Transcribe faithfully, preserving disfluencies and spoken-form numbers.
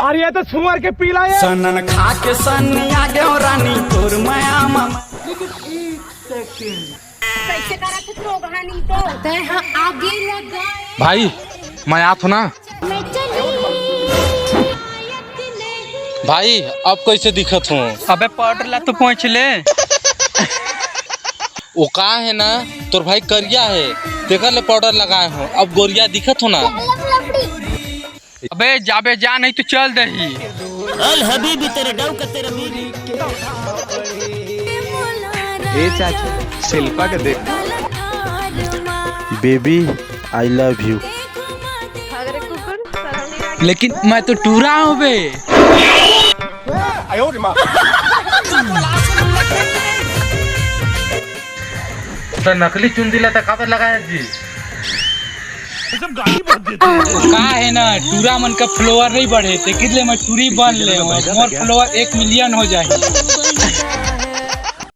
अरे, ये तो सुअर के पीला है। सनन खा के सन्नी आ गयो रानी, तोर मया ममा। कैसे करत हो रोगहानी तो? तै ह आगे लगा। भाई, मैं आत हूँ ना। मैं चली। भाई, अब कैसे दिखत हूँ? अबे, पाउडर ला तो पोंछ ले। वो का है ना, तोर भाई करिया है, तेकर ले पाउडर लगाए हो, अब गोरिया दिखत हो ना। अबे, जाबे जा, नहीं तो चल दही। अल हबीबी तेरे डव का तेरा बीबी। ए चाचा, शिल्पा के देख। Baby, I love you। लेकिन मैं तो टूरा हूँ बे। तो नकली चुंदी ला तो काबर लगाया जी? का है ना, टूरा मन का follower नहीं बढ़े, ते कितले मैं टूरी बन ले हूँ। मोर follower एक million हो जाए।